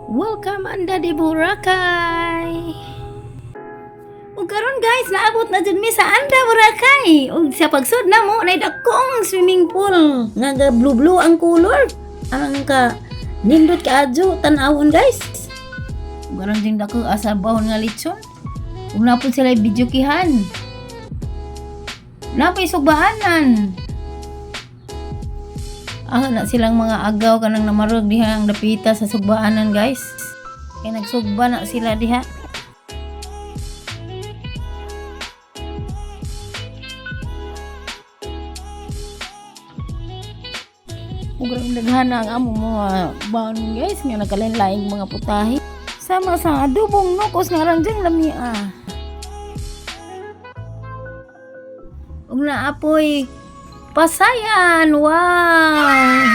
Welcome, Anda de Boracay! Ug karon, guys, naabot na jud mi sa Anda Boracay. Ug sa pagsud namo, nay dakong swimming pool nga ga blue blue ang color. Ang ka nindot kaadyo tan-awon, guys. Ug aron ding dako asa bahon nga litson. Ug naa pod sila videokehan. Naa pay sugbaanan. Ah, na silang mga agaw kanang namarog diha ang dapita sa sugbaanan, guys. Kay nagsugba na sila diha. Ug grabe daghan ang among mga baon, guys, nga nakalain-laing mga putahe. Sama sa adobong nukos nga ranjang lamia. Ug naa poy pasayan. Wow!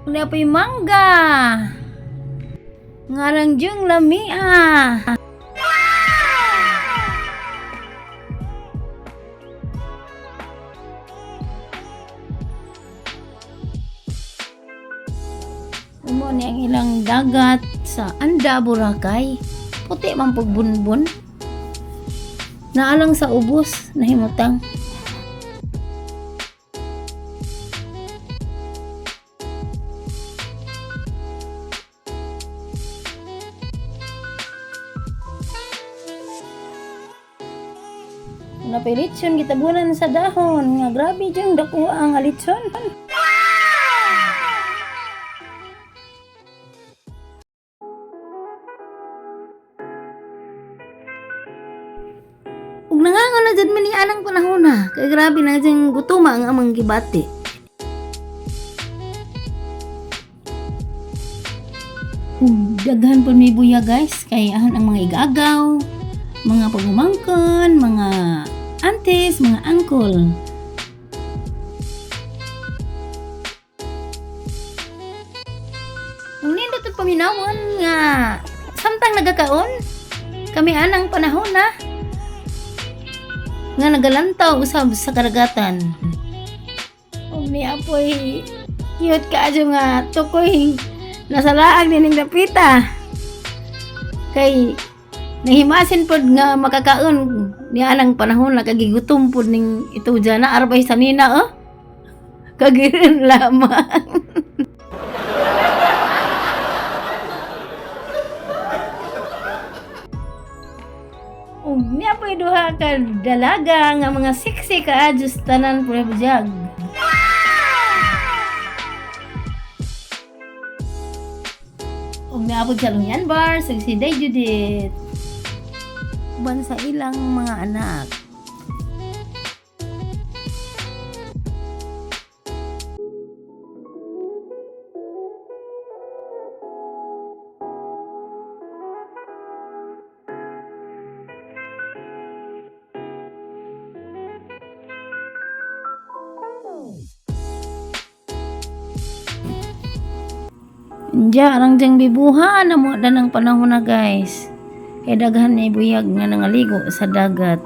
Ug naa poy mangga. Nga ranjang lamia. Mao ni ang ilang dagat sa Anda, Boracay. Puti man pug bunbun. Naa lang sa ubos nahimutang. Naa pay litson gitabunan sa dahon nga grabe diyang dako ang litson. Ug nangangaw na jud mi ni anang panahon na. Kay grabe na jud gutuma ang among gibati. Ug daghan pud mi buya, guys, kay ahan ang mga igagaw, mga pagumangkon, mga aunties, mga uncle. Ug nindot og paminawon nga samtang nagakaon kami anang panahon na nga nagalantaw usab sa karagatan. Ug naa poy cute kaayo nga tukoy nasalaag nining dapita. Kay nahimasin pod nga makakaon niya anang panahon na kagigutom pod ning ito dyan na arbay sa nina, oh. Kagirin lamang. Ug naa poy duha ka dalaga nga mga sexy kaayo sa tanan prebjag. Ug naa pod sa Lungyan Bar, sa si Day Judith. Uban sa ilang mga anak. Diya, arang diyang bibuha na mo ng panahon na, guys. Kay daghan ni buyag nga nangaligo sa dagat.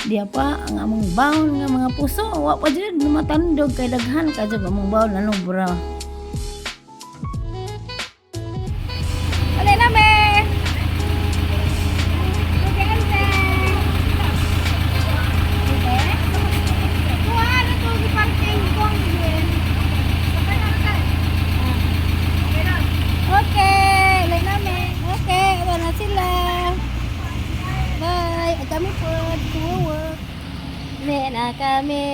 Diya pa ang among baon nga mga puso, wa pa jud matandog kay daghan ka jud among baon ano bra. Wala na me. Kuha na to, parking kong din. Okay, ulay namin. Okay, wala sila. Bye. Ay, kami po. Tuwa. Uli na kami.